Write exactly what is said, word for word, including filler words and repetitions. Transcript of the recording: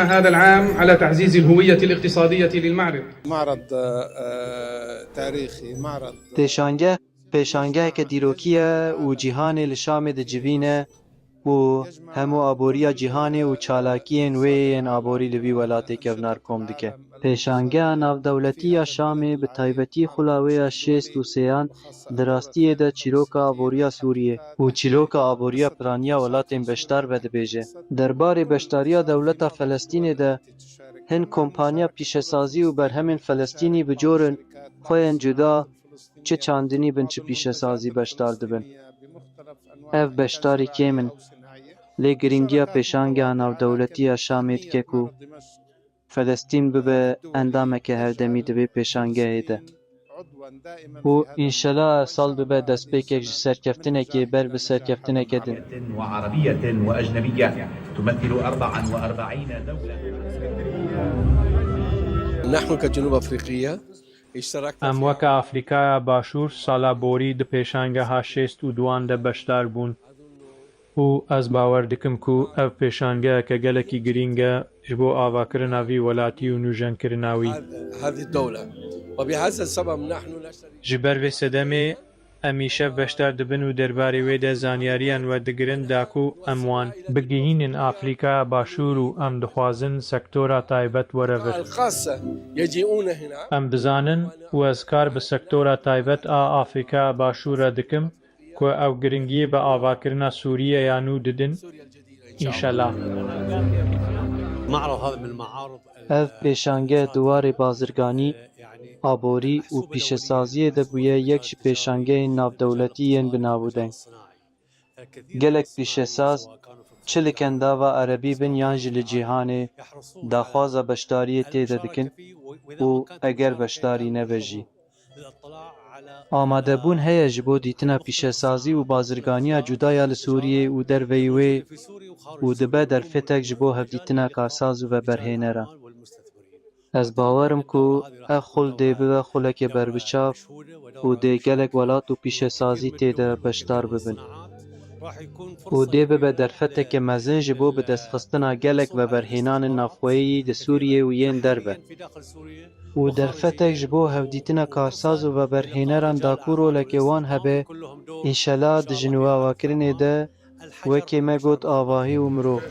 هذا العام على تعزيز الهوية الاقتصادية للمعرض. معرض آه، تاريخي، معرض Pêşangeh, pêşangeheke dîrokî ye û cîhanê li Şamê dicivîne û hemû aboriya cîhanê û çalakiyên wê yên aborî li vî welatê kevnar kom dike. Pêşangeha navdewletî ya Şamê bi taybetî xula wê ya şêst û sêyan di rastiyê de çîroka aboriya Sûriyê û çîroka aboriya piraniya welatên beşdar vedibêje. Derbarê beşdariya dewleta Felestînê de hin kompaniya pîşesazî û berhemên Felestînî bi corin xwe yên cuda çi çandinî bin çi pîşesazî beşdar dibin. Ev beşdarî kêm in. Lê girîngiya pêşangeha navdewletî ya Şamê dike ku Felestîn bibe endameke herdemî di vê pêşangehê de. û înşela ev sal bibe destpêkek ji serkeftinekê ber bi serkeftineke din. وعربية وأجنبية تمثل أربعا وأربعين دولة. نحن كجنوب أفريقيا اشتركنا Em weke Afrîkaya Başûr sala borî di pêşangeha şêst û duan de beşdar bûn û ez bawer dikim ku ev pêşangeheke gelekî girîng e ji bo avakirina vî welatî û nûjenkirina wî. هذه الدولة، وبهذا السبب نحن نشترك. Ji ber vê sedemê em îşev beşdar dibin û derbarê wê de zanyariyan wedigirin da ku em wan bigihînin Afrîkaya Başûr û em dixwazin sektora taybet were vir. الخاصة يجيئون هنا. Em dizanin û ez kar bi sektora taybet a Afrîkaya Başûr re dikim ku ew giringiyê bi avakirina Sûriyeya nû didin. Înşela. معرض هذا من المعارض Ev pêşangeh di warê bazirganî, aborî û pîşesaziyê de bûye yek ji pêşangehên navdewletî yên bi nav û deng. Gelek pîşesaz, çi li kendava erebî bin yan jî li cîhanê, daxwaza beşdariyê tê de dikin û eger beşdarî nebe jî. Amadebûn heye ji bo dîtina pîşesazî û bazirganiya cuda ya li Sûriyê û derveyî wê û dibe derfetek ji bo hevdîtina karsaz û veberhêneran. Ez bawer im ku ev xul dê bibe xuleke berbiçav û dê gelek welat û pîşesazî tê de beşdar bibin. Û dê bibe derfeteke mezin ji bo bi destxistina gelek veberhênanên navxweyî di Sûriyê û yên derve. Û derfetek ji bo hevdîtina karsaz û veberhêneran da ku roleke wan hebe, înşela di ji nûavakirinê de wekî me got avahî û mirov.